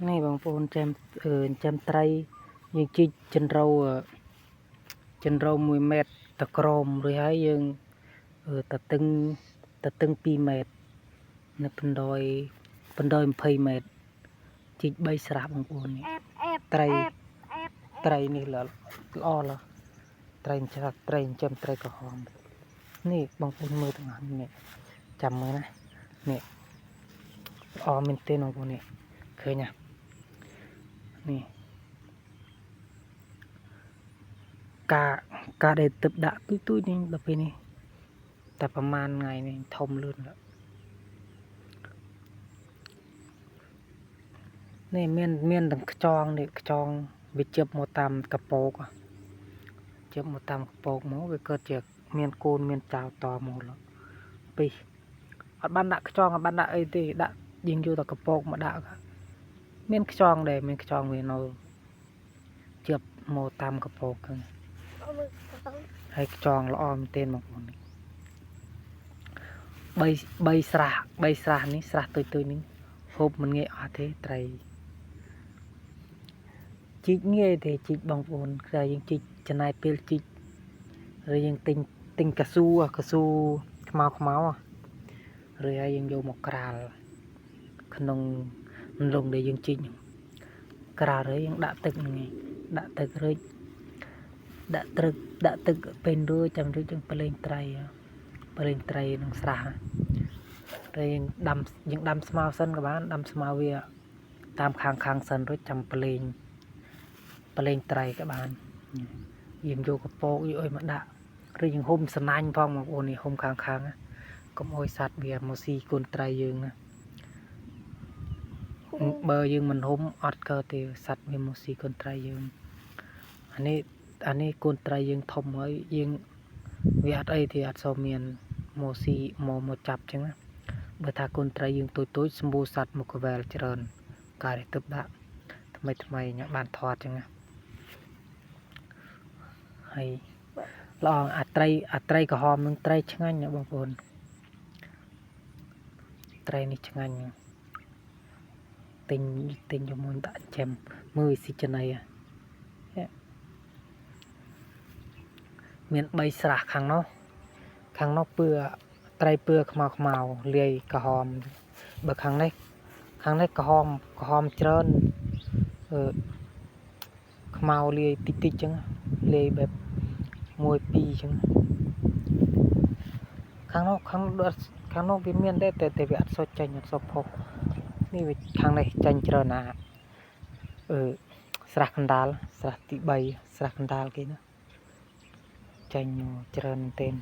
នេះបងប្អូនចាំចាំត្រីយើងជីកចិនរោចិនរោ1ម៉ែត្រតក្រមរួចហើយយើងតទឹងតទឹង2ម៉ែត្រនៅបណ្ដោយបណ្ដោយ20ម៉ែត្រជីក3ស្រះបងប្អូននេះត្រីត្រីនេះល្អល្អត្រីចាត្រីចិញ្ចឹមត្រីក្រហមនេះបងប្អូនមើលទាំងអស់នេះចាំមើលណានេះល្អមែនទេបងប្អូននេះឃើញណានេះការដែលទឹកដាក់ទូចទូចនេះដល់ពេលនេះតែប្រហែលថ្ងៃនេះធំលឿននេះមានទាំងខ្ចងនេះខ្ចងវាជិបមកតាមកពកជិបមកតាមកពកមកវាកើតជាមានកូនមានចៅតមកពីអត់បានដាក់ខ្ចងអត់បានដាក់អីទេដាក់យើងយកតែកពកមកដាក់មានខ្ចងដែរមានខ្ចងវានៅជិបមកតាមកពកហ្នឹងហើយខ្ចងល្អមែនទែនបងប្អូននេះ3ស្រះ3ស្រះនេះស្រះទុយទុយនេះហូបមិនងាយអស់ទេត្រីជីកងាយទេជីកបងប្អូនតែយើងជីកចំណាយពេលជីកឬយើងទិញកស៊ូកស៊ូខ្មៅខ្មៅឬហើយយើងយកមកក្រាលក្នុងលងដែលយើងជីកក្រាលហើយយើងដាក់ទឹកហ្នឹងឯងដាក់ទឹករួចដាក់ទឹកដាក់ទឹកពេលរួចចាំរួចយើងប្រឡែងត្រីប្រឡែងត្រីក្នុងស្រះឬយើងដាំស្មៅសិនក៏បានដាំស្មៅវាតាមខាងសិនរួចចាំប្រឡែងត្រីក៏បានយើងយកកពកយកអីមកដាក់ឬយើងហុំសណាញ់ផងបងប្អូននេះហុំខាងកុំអោយសัตว์វាមកស៊ីកូនត្រីយើងណាបើយើងមិនហុំអត់កើតទេសัตว์វាមកស៊ីកូនត្រីយើងអានេះកូនត្រីយើងធំហើយយើងវាអត់អីទេអត់សូវមានមកស៊ីមកចាប់ចឹងណាបើថាកូនត្រីយើងតូចៗសម្បូរសัตว์មកកវែលច្រើនកាយទឹកដាក់ថ្មីញ៉ាំបានថតចឹងណាហើយល្អអាត្រីក្រហមនឹងត្រីឆ្ងាញ់ណាបងប្អូនត្រីនេះឆ្ងាញ់ទិញយកមកដាក់ចាំមើលស៊ីចំណៃមាន3ស្រះខាងនោះពឿត្រីពឿខ្មៅលាយក្រហមបើខាងនេះក្រហមច្រើនខ្មៅលាយតិចចឹងលាយបែប1 2ចឹងខាងនោះវាមានដែរតែវាអត់សូវចេញអត់សូវផុសនេះវាខាងនេះចេញច្រើនណាស្រះកណ្ដាលស្រះទី3ស្រះកណ្ដាលគេណាចេញមកច្រើនមែនទែន